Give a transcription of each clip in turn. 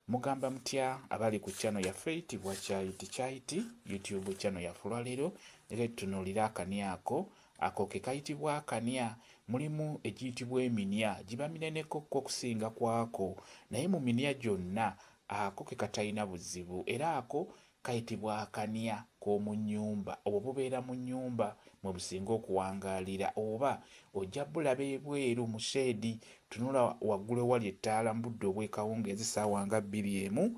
Mugamba mutya abali ku channel yaffe eyitibwa Kyayiti Kyayiti YouTube channel yaffe. Olwaleero leero tutunuulire akani ako, ako ke kayitibwa akanya. Mulimu egiyitibwa eminya, giba mineneko ko okusinga kwako, naye mu minya gyonna ako ke katalina buzibu, era ako kayitibwa akanya k'omu nnyumba. Obwo bubeera mu nnyumba mwe businga okuwangaalira, oba ojja bulaba ebweru mu sheedi. Tunula waggulu ewali ettaala mu budde obw'ekawungeezi ssaawa nga 2:01,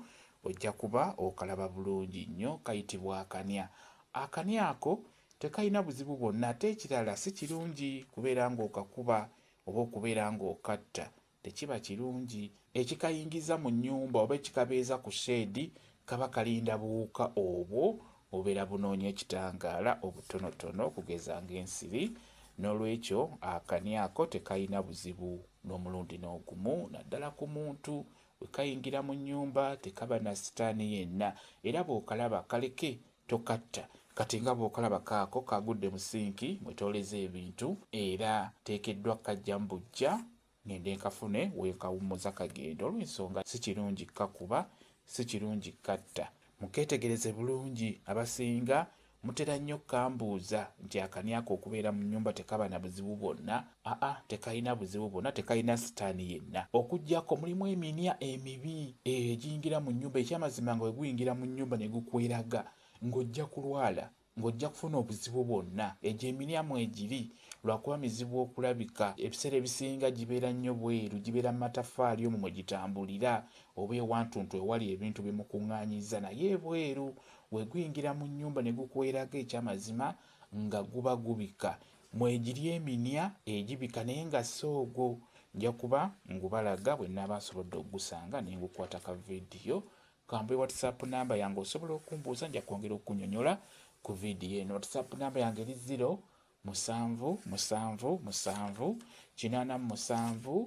ojja kuba okalaba bulungi nnyo. Kayitibwa akanya. Akanya ako tekalina buzibu bwonna. Ate ekirala, si kirungi kubeera ng'okakuba oba okubeera ng'okatta, tekiba kirungi. Ekikayingiza mu nnyumba oba ekikabeeza ku sheedi kaba kalinda buwuka obwo obubeera bunoonya ekitangaala obutonotono, okugeza ng'ensiri. N'olwekyo akani ako tekalina buzibu n'omulundi n'ogumu, naddala ku muntu. Bwe kayingira mu nnyumba tekaba na sitaani yenna, era bw'okalaba kaleke, tokatta. Kati nga bw'okalaba kaako kagudde mu sinki mwetooleza ebintu, era teekeddwa kajja mu bujja ngende nkafune wenkawummuza kagenda, olw'ensonga si kirungi kakuba, si kirungi katta. Mukeetegereze bulungi. Abasinga mutera nnyo kambuuza nti akani ako okubeera mu nnyumba tekaba na buzibu bwonna? Aa, tekalina buzibu bwonna, tekalina sitaani yenna, okuggyako mulimu eminya emibi egiyingira mu nnyumba. Ekyamazima nga bwe guyingira mu nnyumba ne gukweraga, ng'ojja kulwala, ng'ojja kufuna obuzibu bwonna. Egyo eminya mwegiri, lwakuba mizibu okulabika. Ebiseera ebisinga gibeera nnyo bweru, gibeera mu mataffaali omwo mwe gitambulira, oba ewantuntu ewali ebintu bye mukuŋŋaanyiza. Naye ebweru we guyingira mu nnyumba ne gukweraga, ekyamazima nga guba gubika. Mwegiri eminya egibika, naye nga si ogwo. Nja kuba ngubalaga bwe nnaaba nsobodde okugusanga ne ngukwata ka vidiyo. Kambe WhatsApp namba yange, osobola okumbuuza, nja kwongera okunyonyola ku vidiyo eno. WhatsApp namba yange eri 0 7 7 7 87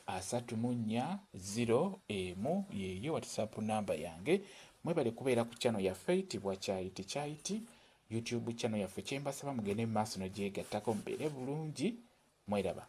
34 0 1. Yeeyo WhatsApp namba yange. Mwebale kubeera ku channel yaffe eyitibwa Kyayiti Kyayiti YouTube channel yaffe. Kyembasaba, mugende mu maaso nogyegattako, mubeere bulungi, mweraba.